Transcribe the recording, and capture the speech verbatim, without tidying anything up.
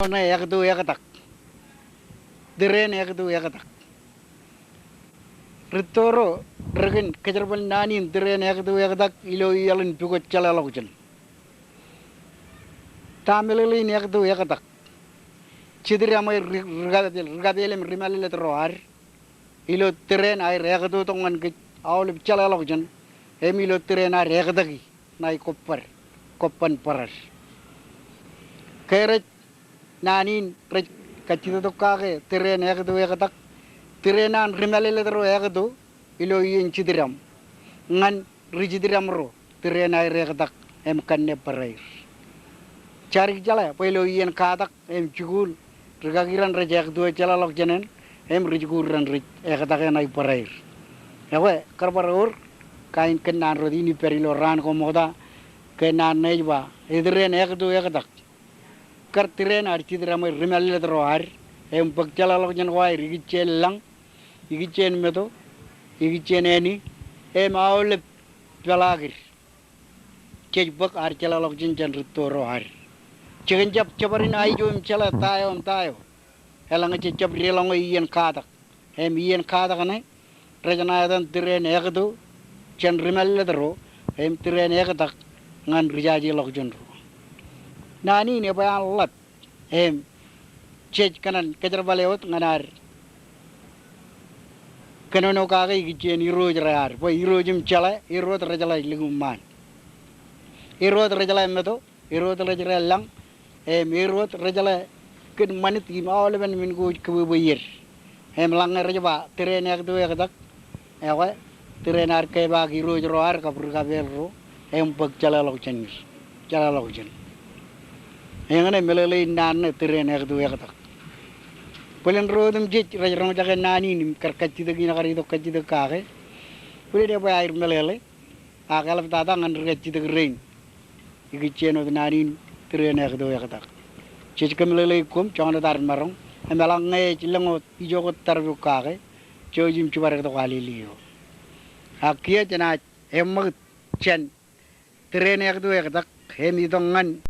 ṇe ekto ektak. Tūreen ekto ektak. Rūtto ro rekōn kōjerbal naan in tūreen ekto ektak ilo iaḷ in pukot jeḷāḷọkjeṇ. Ta meḷeḷein ekto ektak? Jitdaṃ eo ri-, rikapeel, rikapeel im ri-mālōtlōt ro ad ilo tūreen aer ekto tok ñan kōj aolep jeḷāḷọkjeṇ, im ilo tūreen aer ektaki ṇae kobbar, kobban barād. Ke rej naan in rej kajjitōk kake tūreen ekto ektak, tūreen an ri-mālōtlōt ro ekto ilo iien jitdaṃ ñan ri-jitdaṃ ro tūreen aer ektak im kanne barāer. Jadik jeḷā bwe ilo iien katak im jikuuḷ, rikaki raṇ rej ekto jeḷāḷọkjeṇ eṇ, im rijikuuḷ raṇ rej ektake ṇae barāer. Ekwe, kar bar wōr, kain kōnnaan rot in ippād ilo raan ko ṃokta, kōnnaan ṇe ej ba, etūreen ekto ektak. Kar tūreen ad jitdaṃ eo ri-mālōtlōt ro ad, im bōk jeḷāḷọkjeṇ ko aer ikijjien lañ, ikijjien meto, ikijjien āne, im aolep peḷaakid. Jej bōk ad jeḷāḷọkjeṇ jān rūtto ro ad. Jekōn jab jabdewōt in aijo im jeḷā ta eo im ta eo. Eḷaññe jej jab deḷọñe iien katak. Im iien katak ṇe, rej ṇa etan tūreen ekto jān ri-mālōtlōt ro, im tūreen ektak ñan rijajeḷọkjeṇ ro. Naan in ebwe an ḷap. Im jej kōṇaan kōjerbale wōt ñan ad kōnono kake ikijjien irooj ro ad. Bwe irooj im jeḷā, irooj rej jeḷā likūṃṃan. Irooj rej jeḷā meto, irooj rej jeḷā lañ, im irooj rej jeḷā kōn ṃanit im aolepen men ko ej kōbwebwe iiet. Im ḷaññe rej ba tūreen ekto ektak, ekwe, tūreen ad kepaak irooj ro ad kab rikapeel ro, im bōk jeḷāḷọkjeṇ, jeḷāḷọkjeṇ. Eñṇe meḷeḷein naan ṇe tūreen ekto ektak. Bōlen ro otemjej rej roñjake naan in im kar kajjitōk in kar itok kajjitōk kake. Bōlen ebwe aer meḷeḷe, ak eḷaptata ñan ri kajjitōk rein. Ikijjien wōt naan in tūreen ekto ektak. Jej kōmeḷeḷeik koṃ joñan wōt ad maroñ, im eḷaññe ej lōñ wōt ijo kwōj tarpok kake, jouj im jibadek tok alele eo. Ak kiiō jenaaj eṃṃakūt jān tūreen ekto ektak, im itok ñan